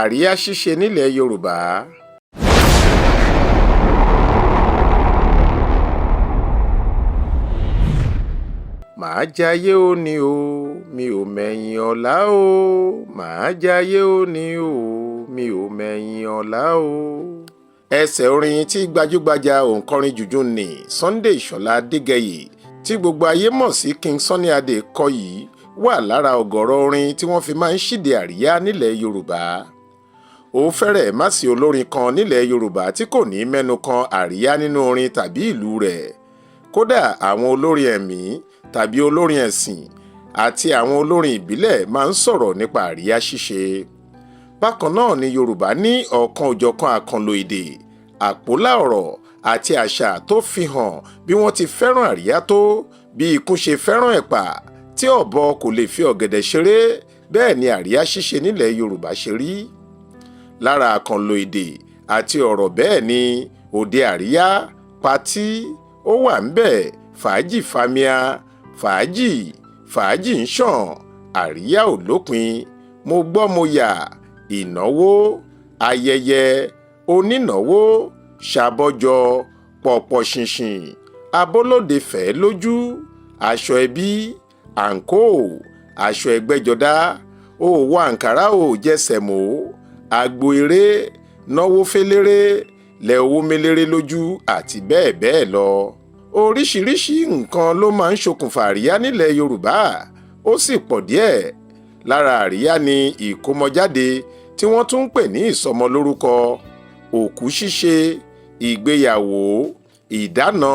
Àríyá ṣíṣe nílẹ̀ Yorùbá. Màá jayé ó ní o, mi ò mẹ̀yìn ọ̀la o. Màá jayé ó ní o, mi ò mẹ̀yìn ọ̀la o. Ẹsẹ̀ orin tí gbajúgbajà òǹkọrin jùjú ní Sunday Ìṣọ̀lá Adégẹyè tí gbogbo ayé mọ̀ sí King Sunny Adé kọ yìí wà lára ọ̀gọ̀rọ̀ orin tí wọ́n fi máa ń ṣíde àríyá nílẹ̀ Yorùbá. Ó fẹ́rẹ̀ má sí olórin kan nílẹ̀ Yorùbá tí kò ní mẹ́nu kan àríyá nínú orin tàbí ìlú rẹ̀. Kódà àwọn olórin ẹ̀mí tàbí olórin ẹ̀sìn àti àwọn olórin ìbílẹ̀ máa ń sọ̀rọ̀ nípa àríyá ṣíṣe. Bákan náà ni Yorùbá ní ọ̀kan-ò-jọ̀kan àkànlò èdè, àpólà ọ̀rọ̀ àti àṣà tó fi hàn bí wọ́n ti fẹ́ràn àríyá tó. Bí ikún ṣe fẹ́ràn ẹ̀pà tí ọ̀bọ kò lè fi ọ̀gẹ̀dẹ̀ ṣeré, bẹ́ẹ̀ ni àríyá ṣíṣe nílẹ̀ Yorùbá ṣe rí. Lára àkànlò èdè àti ọ̀rọ̀ bẹ́ẹ̀ ni òde àríyá, patí, ó wà ńbẹ̀, fàájì fàmíà, fàájì, fàájì ń ṣàn, àríyá ò lópin, mo gbọ́ mo yà, ìnáwó, ayẹyẹ, onínáwó, ṣàbọ̀jọ, pọ̀pọ̀ ṣìnṣìn, abólóde fẹ́ lójú, aṣọ ẹbí, àǹkóò, aṣọ ẹgbẹ́jọdá, òwò àǹkárá ò jẹ́ sẹ̀mó, agbo eré, náwó fẹ́lẹ́rẹ́, lẹ owó méléré lójú àti bẹ́ẹ̀ bẹ́ẹ̀ lọ. Oríṣiríṣiì nǹkan ló máa ń ṣokùnfà àríyá nílẹ̀ Yorùbá, ó sì pọ̀ díẹ̀. Lára àríyá ni ìkómọjáde tí wọ́n tún ń pè ní ìsọmọlórúkọ, òkú ṣíṣe, ìgbéyàwó, ìdána,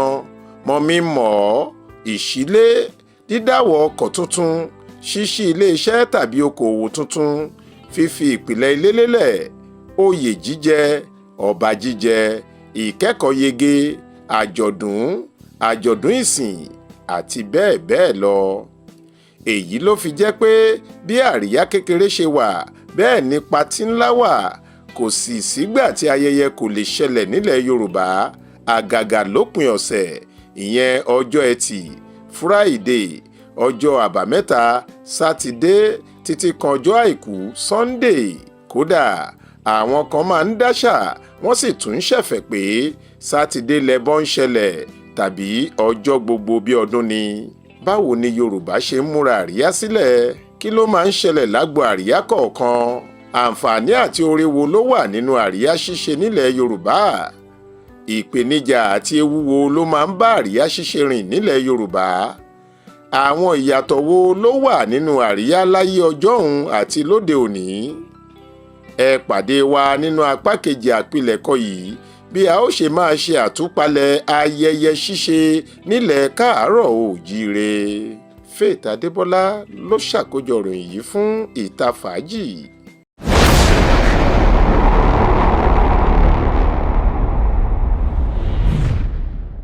mọ̀-mí-n-mọ̀-ọ́, ìṣílé, dídáwọ́ ọkọ̀ tuntun, ṣíṣí iléeṣẹ́ tàbí okòòwò tuntun, fífi ìpìlẹ̀ ilé lélẹ̀, oyè jíjẹ, ọba jíjẹ, ìkẹ́kọ̀ọ́yege, àjọ̀dún, àjọ̀dún ìsìn àti bẹ́ẹ̀ bẹ́ẹ̀ lọ. Èyí ló fi jẹ́ pé bí àríyá kékeré ṣe wà, bẹ́ẹ̀ ni patí ńlá wà. Kò sì sígbà tí ayẹyẹ kò lè ṣẹlẹ̀ nílẹ̀ Yorùbá, àgàgà lópin ọ̀sẹ̀, ìyẹn ọjọ́ Ẹtì, Fúráìdè, ọjọ́ Àbámẹ́ta, Sátidé, títí kan ọjọ́ Àìkú, Sunday. Kódà àwọn kan máa ń dáṣà, wọ́n sì tún ń ṣẹ̀fẹ̀ pé Sátidé lẹbọ ń ṣẹlẹ̀ tàbí ọjọ́ gbogbo bí ọdún ni. Báwo ni Yorùbá ṣe ń múra àríyá sílẹ̀? Kí ló máa ń ṣẹlẹ̀ lágbo àríyá kọ̀ọ̀kan? Àǹfààní àti oore wo ló wà nínú àríyá ṣíṣe nílẹ̀ Yorùbá? Ìpèníjà àti ewu wo ló máa ń bá àríyá ṣíṣe rìn nílẹ̀ Yorùbá? Àwọn ìyàtọ̀ wo ló wà nínú àríyá láyé ọjọ́un àti lóde òní? Ẹ pàdé wa nínú apá kejì àpilẹ̀kọ yìí bí a ó ṣe máa ṣe àtúpalẹ̀ ayẹyẹ ṣíṣe nílẹ̀ káàárọ̀ oòjíire. Faith Adébọlá ló ṣàkójọ ìròyìn yìí fún Ìta Fàájì.